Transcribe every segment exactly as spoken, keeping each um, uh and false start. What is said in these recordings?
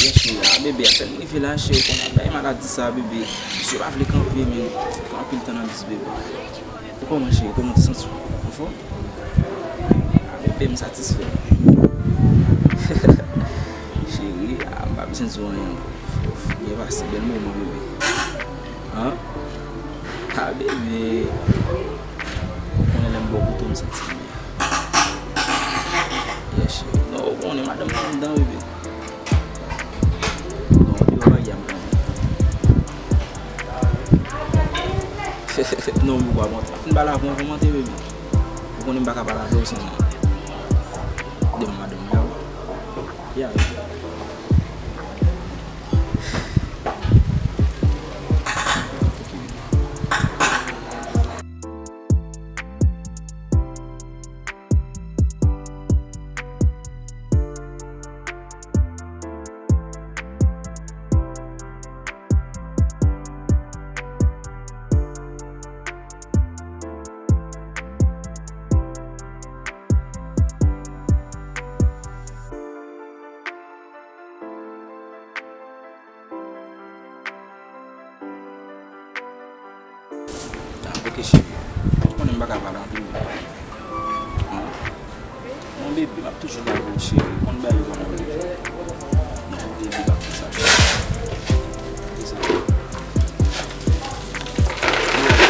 Yes, cheri, a, bebe, apèn m rive la, cheri, konnen bagay maladi sa, bebe. Misye pa vle kanpe, men. Pran anpil tan nan bis, bebe. Ou kòman, cheri? Kòman w te santi w? Anfòm? A, bebe, m satisfè. Cheri, a, m pa bezwen di w anyen ankò. Byen pase, bèl moman, bebe. An? A, bebe. Ou konnen lè m bò kote w, m santi m byen. Yeah, cheri. Non, ou konnen madanm mwen anndan, bebe. Non, ou te wè bagay a m konnen. Non, m pa bon. Fin pale avè w, kòmante, bebe. Ou konnen m pa ka pale avè w san devan madanm mwen, ya. Yeah, bebe. Ah, ok, cheri. Ou konnen m pa ka pale anpil. An? Mon bebe, m ap toujou la pou ou, cheri. Ou konn bagay yo kòman yo ye. Non, bebe, pa fè sa, cheri. Fè sa. Yo,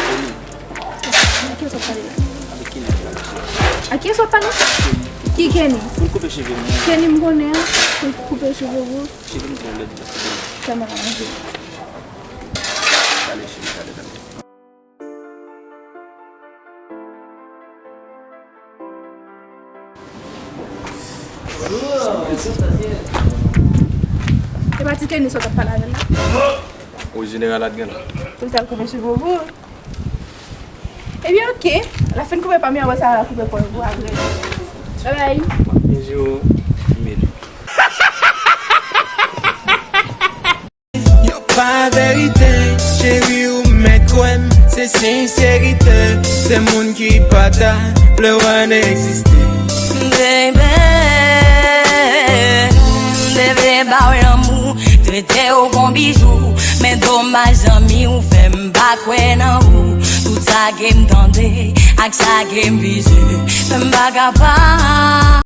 Kenny. Avèk kiyès w ap pale la? Avèk Kenny ap pale, cheri. A kiyès w ap pale? Kenny. Ki Kenny? Pou l koupe cheve m. Kenny m konnen an, pou l koupe cheve w. Cheve m twò lèd, paske. Sa m ap manje. Talè, cheri, talè, talè. Se pa ti Kenny sa w t ap pale avè l la? O jeneral Adrian. Pou l t al koupe cheve w pou ou? Ebyen, ok. L ap fin koupe pa m yo, apre sa l ap koupe kò l pou apre. Bye bye. Byen jwe, men. Yo pa verite, cheri, ou mèt kwè m, se senserite. Se moun ki pa ta vle wè n egziste. Baby, m te vle ba w lanmou, trete w kon bijou, men domaj zanmi w fè m pa kwè nan ou. Tout sa ke m tande ak sa ke m vize fè m pa kapab.